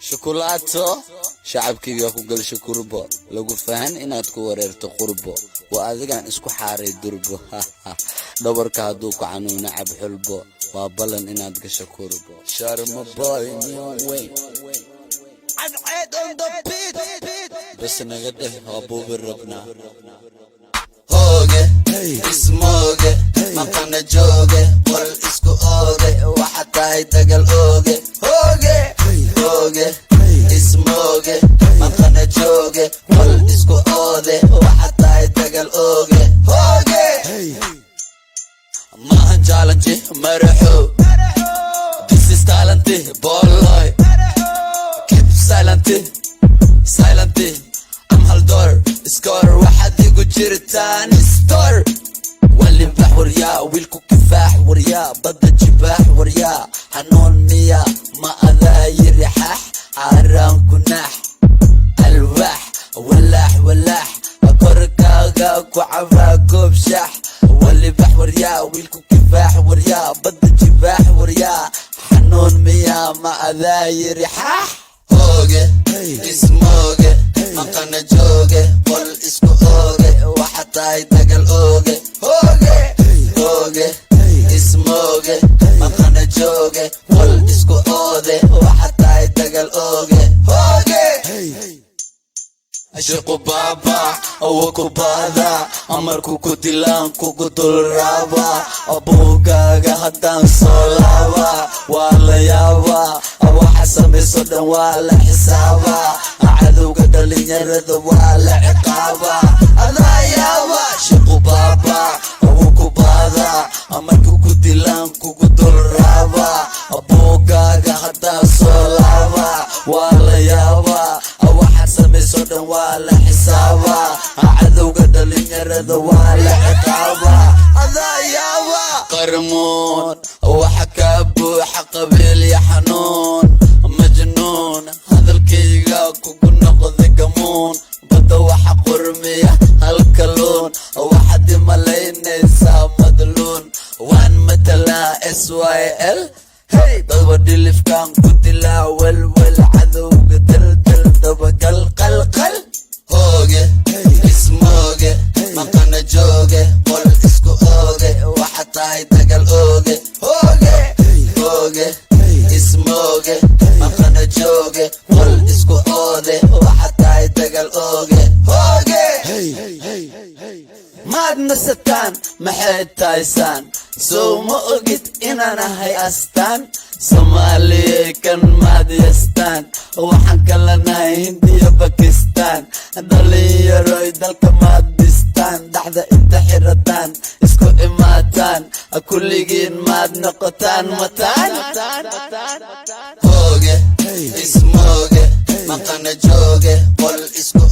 Shukulaato shacabkayga ku galsho kurbo, lagu fahan inaad ku wareerto qurbo. Waa adigaan isku xaaray durbo. Dhabarka hadduu ku xanuuna, cab xulbo. Waa ballan inaad gasho kurbo. Sharma Boy, New Way. Cadceed on the beat. Bas naga dheh, waa buubi rabnaa. Hooge ismooge, maqana jooge, qol isku ooge, waxa tahay dagal ooge. Hooge hooge ismooge, maqana jooge, qol isku oode, waxa tahay dagal ooge. Hooge Maahan challenge maraxo. This is talent boy. Keep silent, silent. I'm haldoor score. Waxaad igu jirtaan store. Walibax waryaa, wiilku kifaax waryaa, badda jibaax waryaa. Xanuun miya ma adaa yiri xaax? Xaaraan ku naax, alwaax walaax walaax, korkaaga ku cabaa goob shaax. Walibax waryaa, wiilku kifaax waryaa, badda jibaax waryaa. Xanuun miya ma adaa yiri xaax? Hooge ismooge, maqana jooge, qol isku ooge, waxa tahay dagal ooge. Hooge hooge ismooge, maqana jooge, qol isku oode, waxa tahay dagal ooge. Hooge. Ashaqu baaba awa ku baada, amarku ku dilaan kugu dulraaba. Abuugaaga haddaan soo laaba, waa la yaabaa. Waxa samayso dhan waa la xisaabaa. Cadowga dhalinyarada waa la ciqaabaa. Adaa yaaba. Shaqu baaba awa ku baada, amarku ku dilaan kugu dulraaba. Abuugaaga haddaan soo laaba, waa la yaabaa. Waxa samayso dhan waa la xisaabaa. Cadowga dhalinyarada waa la ciqaabaa. Adaa yaaba. Qarmuun waxa kaa buuxa, qabiil iyo xanuun majnuun. Hadalkayga kugu noqday gamuun. Badda waxa qurmiya halkaluun. Waxaad imalaynaysaa madluun. Waan matalaa SYL. Hey, dadwa dhilifkan ku dilaa welwel. Cadowga daldal, dabagal qalqal. Hooge ismooge, maqana jooge, qol isku ooge, waxa tahay dagal ooge. Hooge hooge ismooge, maqana jooge, qol isku oode, waxa tahay dagal ooge. Hooge. Maad nasataan, maxay tahaysaan? Sow ma ogid inaan ahay astaan Soomaaliya? Kan maad yastaan? Waxaan kala nahay Hindiya, Bakistaan. Dhalinyaroy, dalka maad dhistaan? Dhaxda inta xirataan, isku imaataan, kulligiin maad noqotaan mataan. Hooge ismooge, maqana jooge, qol isku